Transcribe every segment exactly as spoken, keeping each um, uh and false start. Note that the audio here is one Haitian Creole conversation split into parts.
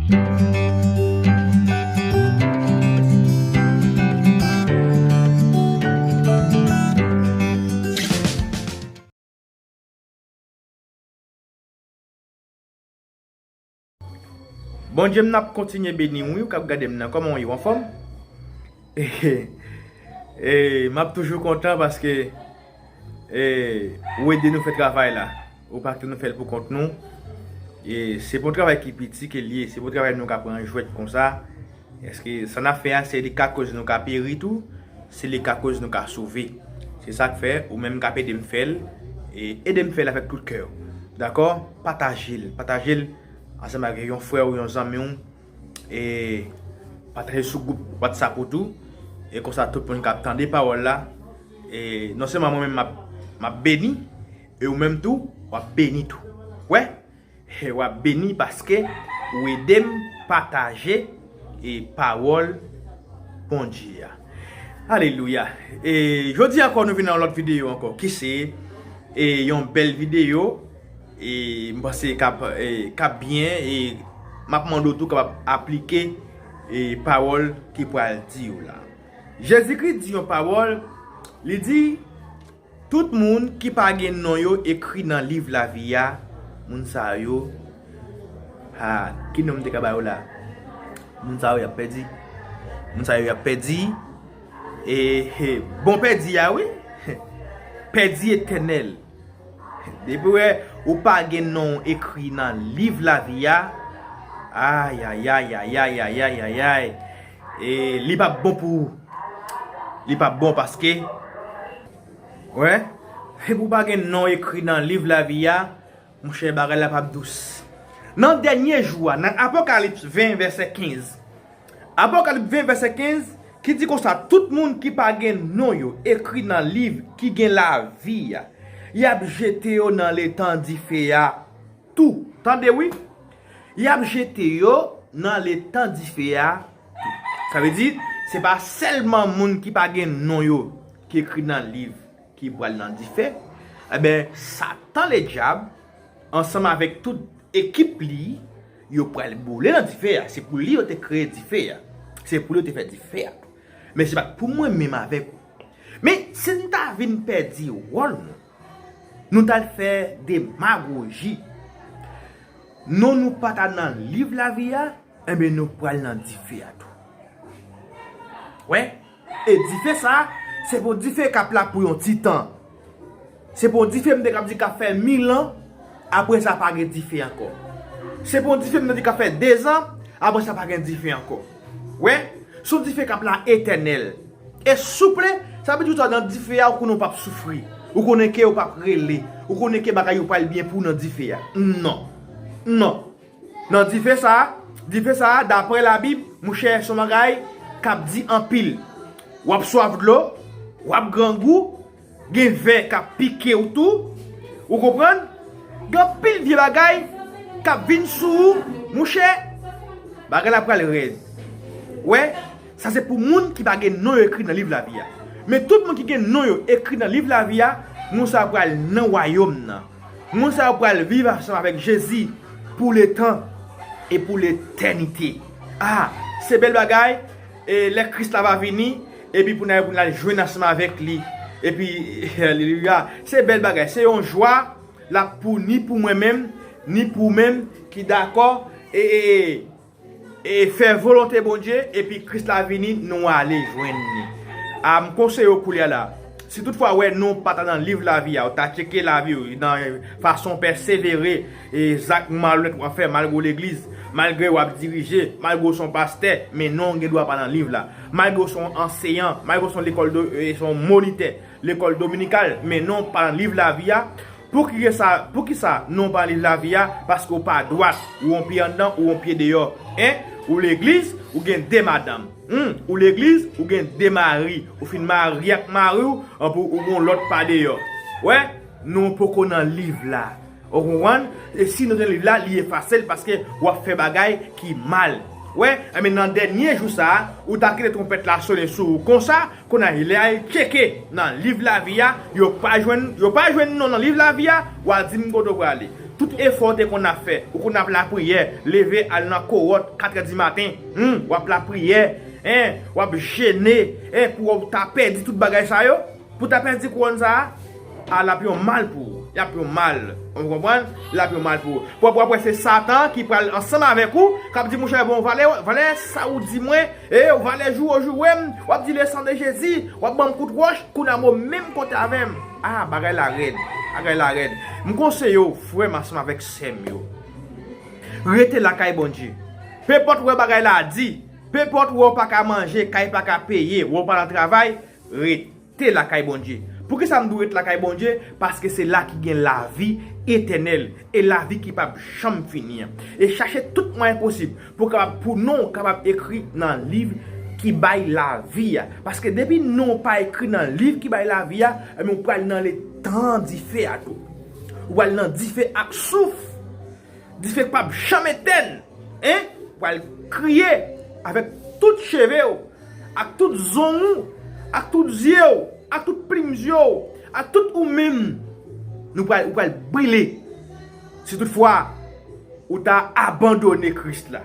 Bondye m nan ap kontinye beni w, wi, ou k ap gade m nan. Kòman w ye? W anfòm? E, m ap toujou kontan paske, e, ou ede nou fè travay la. Ou pa kite nou fè l pou kont nou. E, se pa yon travay ki piti ke l ye, se pa yon travay nou ka pran jwèt konsa. Èske sa n ap fè a, se li ka koz nou ka peri tou, se li ka koz nou ka sove. Se sa k fè, ou menm k ap ede m fè l, e, ede m fè l avèk tout kè w. Dakò? Pataje l. Pataje l ansanm avèk yon frè w, yon zanmi w. E pataje sou gwoup WhatsApp ou tou. E konsa tout moun k ap tande pawòl la. E non sèlman mwen menm m ap, m ap beni, e ou menm tou, w ap beni tou. Wè? E w ap beni paske ou ede m pataje e pawòl Bondye a. Alelouya. E jodi ankò nou vin nan yon lòt videyo ankò ki se, e, yon bèl videyo, e m panse k ap, e, k ap byen, e m ap mande w tou kapab aplike, e, pawòl ki pral di w la. Jezikri di yon pawòl, li di, tout moun ki pa gen non yo ekri nan liv lavi a, moun sa yo, ha, ki non m te ka ba yo la? Moun sa yo y ap pèdi. Moun sa yo y ap pèdi. E, e, bon pèdi a, wi. Pèdi etènèl. Depi w wè ou pa gen non w ekri nan liv lavi a, ayayay, ayayay, ayayay, e li p ap bon pou ou. Li p ap bon paske, wè, depi w pa gen non w ekri nan liv lavi a, monchè, bagay la p ap dous. Nan dènye jou a, nan Apokalips ven, vèsè kenz, Apokalips ven, vèsè kenz, ki di konsa, tout moun ki pa gen non yo ekri nan liv ki gen lavi a, y ap jete yo nan letan dife a tou. Tande wi, y ap jete yo nan letan dife a tou. Sa vle di, se pa sèlman moun ki pa gen non yo ki ekri nan liv ki pral nan dife. Eben, Satan Ledyab, ansanm avèk tout ekip li, yo pral boule nan dife a. Se pou li yo te kreye dife a. Se pou li yo te fè dife a. Men se pa t pou mwen menm avèk ou. Men si n ta vin pèdi wòl nou, nou t al fè demagoji, non nou pa ta nan liv lavi a, enben nou pral nan dife a tou. Wè, e dife sa, se pou dife k ap la pou yon ti tan. Se pou yon dife m te kab di k ap fè mil an, apre sa pa gen dife ankò. Se pou yon dife m te di k ap fè dezan, apre sa pa gen dife ankò. Wè, se yon dife k ap la etènèl. E souple, sa vle di ou ta nan dife a, ou konnen ou p ap soufri. Ou konnen ke ou p ap rele. Ou konnen ke bagay yo pral byen pou ou nan dife a. Non. Non. Nan dife sa a, dife sa a, daprè Labib, monchè, se yon bagay k ap di anpil. W ap swaf dlo, w ap grangou, gen vè k ap pike w tou. Ou konprann? Gen anpil vye bagay k ap vin sou ou, monchè. Bagay la pral rèd. Wè, sa se pou moun ki pa gen non yo ekri nan liv lavi a. Men tout moun ki gen non yo ekri nan liv lavi a, moun sa yo pral nan wayòm nan. Moun sa yo pral viv ansanm avèk Jezi pou letan e pou letènite. Ah, se bèl bagay, e lè Kris la va vini, epi pou n al, pou n al jwenn ansanm avèk li. Epi, alelouya, se bèl bagay, se yon jwa l ap pou ni pou mwen menm, ni pou ou menm ki dakò, e, e, e fè volonte Bondye, epi Kris la vini, nou ale jwenn li. A, m konseye w koulye a la. Si toutfwa w wè non w pa ta nan liv lavi a, ou ta tcheke lavi w nan fason pèsevere, e zak malonèt w ap fè, malgre w legliz, malgre w ap dirije, malgre w se yon pastè, men non w gen dwa pa nan liv la. Malgre w se yon anseyan, malgre w se yon lekòl do-, e, se yon monitè, lekòl dominikal, men non w pa nan liv lavi a, Poukisa, poukisa non w pa nan liv lavi a? Paske w pa dwat, ou yon pye anndan, ou yon pye deyò. En? Ou legliz, ou gen de madanm. Humm, ou legliz, ou gen de mari. Ou fin marye ak mari w, anpi w gen yon lòt pa deyò. Wè, non w poko nan liv la. Ou konprann? E si non w te nan liv la, li efase l paske w ap fè bagay ki mal. Wè, enben nan dènye jou sa a, ou ta kite twonpèt la sonnen sou ou konsa, Kounye a, lè y al tcheke nan liv lavi a, yo pa jwenn, yo pa jwenn non w nan liv lavi a, w a di m kote w prale. Tout efò w te konn ap fè, ou konn ap lapriyè, leve al nan kowòt katrè di maten, hmm, w ap lapriyè, en, w ap jene, en, pou w ta pèdi tout bagay sa yo, pou w ta pèdi kouwòn sa a, a, l ap yon mal pou ou. L ap yon mal. Ou konprann? L ap yon mal pou ou. Pou, pou apre, se Satan ki pral ansanm avèk ou, k ap di, monchè, bon, valè, valè sa ou di mwen, e, valè jou ou joure m, w ap di, le sang de Jésus, w ap ban m kout wòch, kounye a m menm kote avè m. A, bagay la rèd. Bagay la rèd. M konseye w, frè m ansanm avèk sè m yo. Rete lakay Bondye. Penpòt wè bagay la di, penpòt wè w pa ka manje, kay pa ka peye, wè w pa nan travay, rete lakay Bondye. Poukisa m di w rete lakay Bondye? Paske se la ki gen lavi etènèl e lavi ki p ap janm fini an. E chache tout mwayen posib pou kapab, pou non w kapab ekri nan liv ki bay lavi a. Paske depi non w pa ekri nan liv ki bay lavi a, ebyen, ou pral nan letan dife a tou. Ou pral nan dife ak souf. Dife k p ap janm etèn, en, pral kriye avèk tout cheve w, ak tout zong ou, ak tout zye w, ak tout plim zye w, ak tout ou menm. Nou pral, ou pral brile. Si toutfwa ou ta abandone Kris la,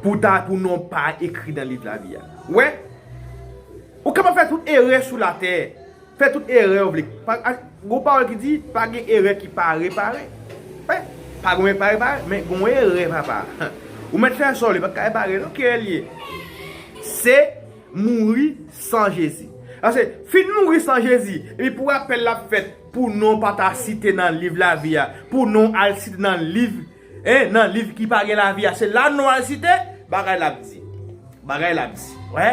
pou ta, pou non pa ekri nan liv lavi a. Wè, ou kapab fè tout erè sou latè. Fè tout erè w vle. Pa, a, gon pawòl ki di, pa gen erè ki pa repare. Wè, pa gen erè ki pa repare, men gon erè, papa. Ou mèt fè sa w vle, pa ka repare, non, ki erè l ye? Se mouri san Jezi. Paske, fin mouri san Jezi, epi pou rapèl la fèt, pou non pa ta site nan liv lavi a, pou non al site nan liv, en, nan liv ki pa gen lavi a, se la non al site, bagay l ap di. Bagay l ap di. Wè?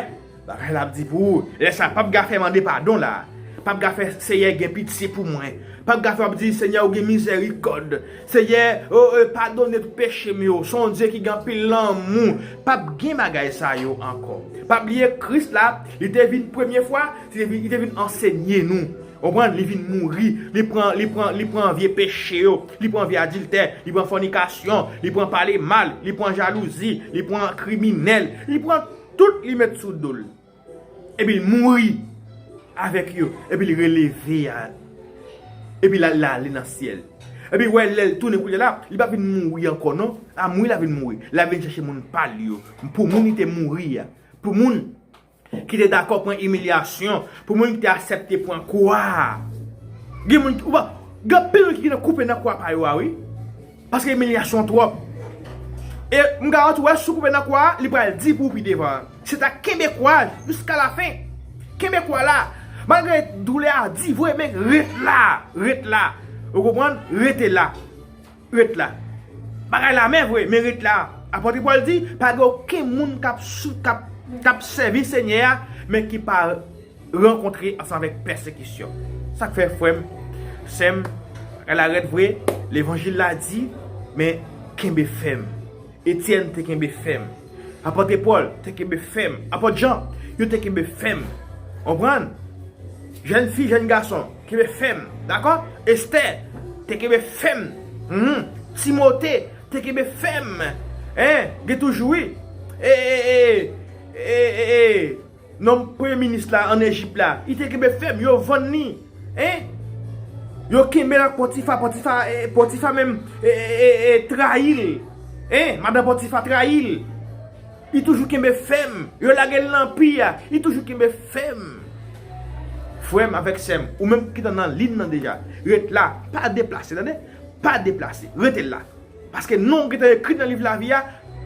Bagay l ap di pou ou. Lè sa, p ap gen afè mande padon la. P ap gen afè Seyè gen pitye pou mwen. P ap gen afè w ap di, Senyè, ou gen mizèrikòd. Seyè, o, o, padone tout peche m yo. Se yon Dye ki gen anpil lanmou. P ap gen bagay sa yo ankò. Pa bliye, Kris la, li te vin premye fwa, li te vin, li te vin ansenye nou. Ou konprann? Li vin mouri, li pran, li pran, li pran vye peche yo, li pran vye adiltè, li pran fònikasyon, li pran pale mal, li pran jalouzi, li pran kriminèl, li pran tout, li met sou do l. Epi l mouri avèk yo, epi l releve a, epi l al, l ale nan syèl. Epi wè, lè l tounen kounye a la, li pa vin mouri ankò non, a mouri l ap vin mouri. L ap vin chèche moun pa l yo, pou moun li te mouri a, pou moun ki te dakò pran imilyasyon, pou moun ki te aksepte pran kwa a. Gen moun ki, ou pa, gen anpil moun ki gentan koupe nan kwa pa yo a, wi. Paske imilyasyon twòp. E m garanti w, si w koupe nan kwa a, li pral di pou w pi devan. Se ta kenbe kwa a jiska lafen. Kenbe kwa la. Malgre doulè a di vre, men ret la. Ret la. Ou konprann? Rete la. Ret la. Bagay la men vre, men ret la. Apot Pòl di, pa gen okenn moun k ap sou, k ap, k ap sèvi Senyè a, men ki pa rankontre ansanm avèk pèsekisyon. Sa k fè, frè m, sè m, bagay la rèd vre, levanjil la di, men kenbe fèm. Etyèn te kenbe fèm. Apot Pòl te kenbe fèm. Apot Jan, yo te kenbe fèm. Konprann? Jèn fi, jèn gason, kenbe fèm. Dakò? Estè te kenbe fèm. Mhm. Timote te kenbe fèm. Hein? Gen toujou, wi. E, e, e, e, e, e, nonm premye minis la ann Ejip la, li te kenbe fèm, yo vann li. Hein? Yo kenbe l ak Potifa, Potifa, e, Potifa menm, e, e, e, e, trayi l. Hein? Madan Potifa trayi l. Li toujou kenbe fèm. Yo lage l nan pi a. Li toujou kenbe fèm. Frè m avèk sè m, ou menm ki t nan liy nan deja, ret la. Pa deplase, tande? Pa deplase. Rete la. Paske non w gentan ekri nan liv lavi a,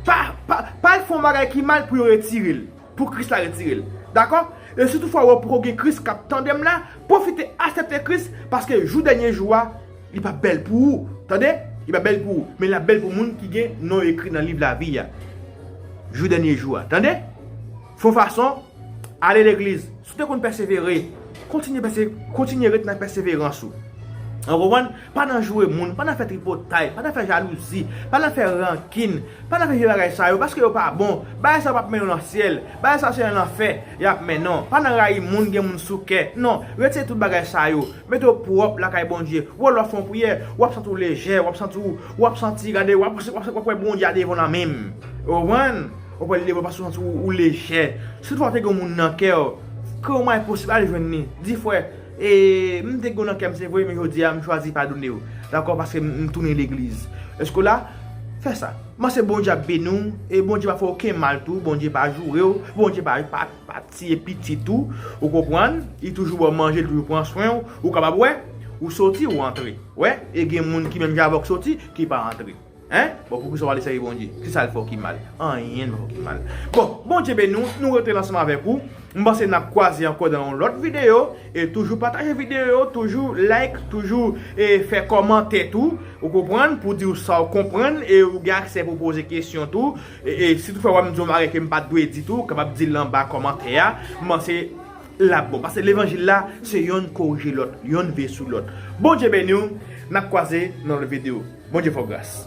pa, pa, pa al fè yon bagay ki mal pou yo retire l. Pou Kris la retire l. Dakò? E si toutfwa w poko gen Kris k ap tande m la, pwofite aksepte Kris, paske jou dènye jou a, li p ap bèl pou ou. Tande? Li p ap bèl pou ou. Men l ap bèl pou moun ki gen non yo ekri nan liv lavi a. Jou dènye jou a. Tande? Fè yon fason, ale legliz. Si w te konn pèsevere, kontinye pèse-, kontinye ret nan pèseverans ou. Ou konprann? Pa nan joure moun, pa nan fè tripotay, pa nan fè jalouzi, pa nan fè rankin, pa nan fè vye bagay sa yo, paske yo pa bon. Bagay sa yo p ap mennen w nan syèl. Bagay sa yo se nan lanfè y ap mennen w. Pa nan rayi moun, gen moun sou kè. Non, retire tout bagay sa yo. Mete w pwòp lakay Bondye. Wè lè w ap fè yon priyè, w ap santi w lejè, w ap santi w, w ap santi, gade, w ap, w ap, w ap wè Bondye a devan w nan menm. Ou konprann? Ou pral leve w paske w santi w, ou lejè. Si toutfwa w te gen yon moun nan kè w, kreye yon mwayen posib, ale jwenn li. Di, frè, E m te gen w nan kè m, se vre, men jodi a m chwazi padone w. Dakò, paske m, m tounen legliz. Èske w la? Fè sa. Mwen se Bondye ap beni w, e Bondye pa fè w okenn mal tou, Bondye pa joure w, Bondye pa, pa, pa tiye pitit ou, ou konprann? Li toujou ba w manje, li toujou pran swen w, ou kapab wè, ou soti, ou antre. Wè, e gen moun ki menm jan avè w k soti, ki pa antre. Hein? Bon, poukisa w ale sèvi Bondye? Kisa l fè w ki mal? Anyen l pa fè w ki mal. Bon, Bondye beni w, nou rete la ansanm avèk ou. M panse n ap kwaze ankò nan yon lòt videyo. E toujou pataje videyo yo, toujou like, toujou e fè kòmantè tou. Ou konprann? Pou di w sa w konprann e ou gen aksè pou poze kesyon tou. E, e si toutfwa w wè m di yon bagay ke m pa t dwe di tou, w kapab di l anba kòmantè a. M panse l ap bon. Paske levanjil la, se yonn korije lòt, yonn veye sou lòt. Bondye beni w, n ap kwaze nan lòt videyo. Bondye fè w gras.